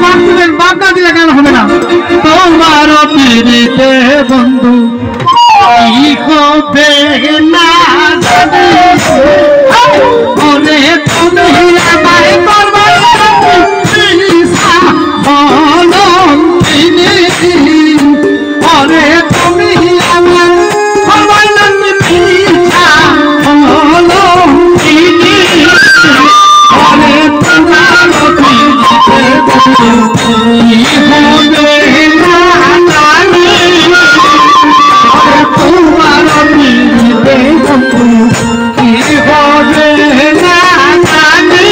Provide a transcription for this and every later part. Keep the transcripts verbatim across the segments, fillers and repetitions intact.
বাদ দিবেন, বাদ না দিলে গান হবে না। তোমার পিড়িতে বন্ধু কি হবে না জানি। ওরে তুমি আমায় করবার লাগি পিসা হলম চিনি। ওরে তুমি আমায় করবার লাগি পিসা হলম চিনি। ওরে তোমার পিড়িতে বন্ধু কি হবে না জানি। ওরে তোমার পিড়িতে বন্ধু কি হবে না জানি।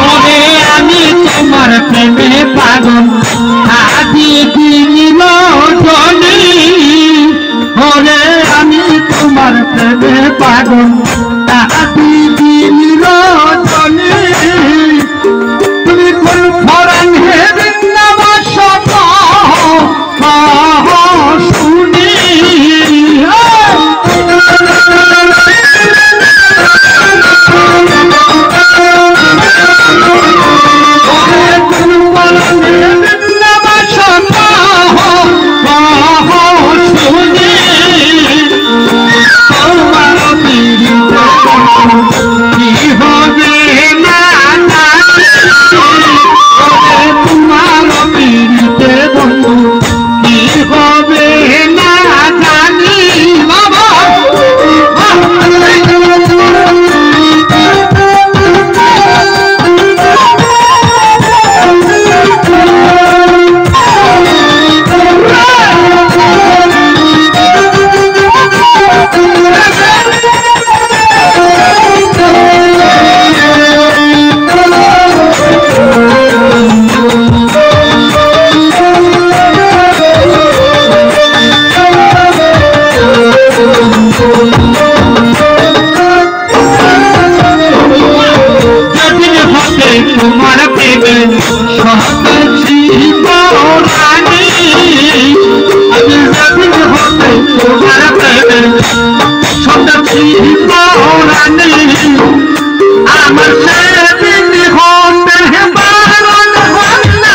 ওরে আমি তোমার প্রেমে পাগল, আদি দিন রজনী। ওরে আমি তোমার প্রেমে পাগল, আদি দিন রজনী। তুমি কোন ফরান হে বৃন্দাবন সত শুনি। যেদিন হতে তোমার প্রেমে সতেছি পরাণে, আমি যেদিন হতে তোমার প্রেমে সতেছি পরাণে, আমার সেদিন হতে বারণ হয় না।